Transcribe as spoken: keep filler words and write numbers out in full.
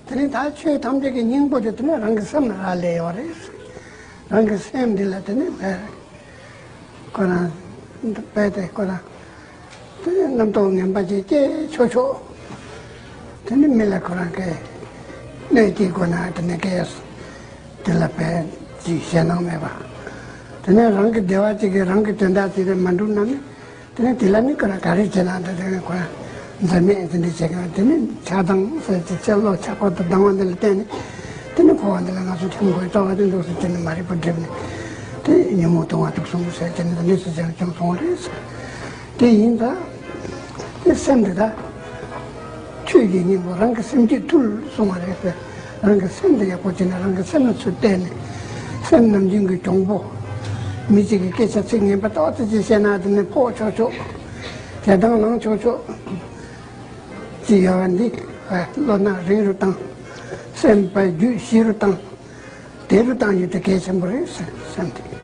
དེ་ནི་ད་ཆོས་ཐམས་ཅད་ཀྱི་སྙིང་པོ་དེ་དེ་ནི་རང་གི་སེམས་ལ་རག་ལས་ཡོད་རེད། རང་གི་སེམས་འདི་ལ་དེ་ནི་མེད། ཁོ་རང་རྦད་དེ་ཁོ་རང་དེ་ནི་རྣམ་རྟོག་ངན་པ་ཅིག་སྐྱེ་ཆོག་ཆོག་དེ་ནི་མི་ལ་ཁོ་རང་གི་གནོད་སྐྱེལ་དགོས་ན་དེ་ནི་སྐྱེ། དེ་ལ་བས་ཅིག་ཞེད་སྣང་མེད་པ། དེ་ནས་རང་གི་བདེ་བ་ཅིག་གིས་རང་གི་དོན་དག་ཅིག་དེ་མ་འགྲུབ་ན་ནི། དེ་ནས་དེ་ལ་ནི་ཁོ་རང་ག་རེ་བྱེད་ན་འདྲ་དེ་ནས་ཁོ་རང་འཛེམ་མེད་དེ་འདྲ་བྱེད་མཁན་དེ་ནི་ཆགས་སྡང་ཟེར་ཅིག་ཅེས་བློ་ཆགས་པ་དང་སྡང་བ་འདི་ལ་བརྟེན་ནས། དེ་ནི་འཁོར་བ་འདི་ལ་ང་ཚོ་ཐིམ་དགོས་རྩ་བ་དེ་འདུག་ཟེར་དེ་ནི་མ་རིག་པ་སྒྲིབ་ནས། དེ་ཉོན་མོངས་དུང་བ་དུག་གསུམ་ཟེར་དེ་ནི་འདི་འདྲ་ཟེར་ཅིག་བྱུང་སོང་བ་རེད་ཟེར། དེ་ཡིན་ད། དེ་སེམས་འདི་ད། ཆོས་ཀྱི་སྙིང་པོ་རང་གི་སེམས་བསྐྱེད་ཐུལ་གསུང་བ་རེད་ཟེར། རང་གི་སེམས་འདི་ཡག་པོ་བྱས་ནས་རང་གི་སེམས་ལ་ཚུར་བལྟས་ནས། སེམས་ནམ་རྒྱུན་གྱི་གྱོང་པོ། མི་གཅིག་གིས་སྐད་ཆ་ཚིག་ངན་པ་ཏོག་ཙམ་ཅིག་བཤད་ན་དེ་ནས་ཕོག་ཆོག་ཆོག་ཞེ་སྡང་ལངས་ཆོག་ཆོག་ཅིག་ཡོད་པ་འདི། བློ་སྣ་རིང་རུ་བཏང་། སེམས་པ་རྒྱུད་ཞི་རུ་བཏང་། བདེ་རུ་བཏང་རྒྱུ་དེ་གལ་ཆེན་པོ་རེད་ཟེར་བསམ་སྟེ།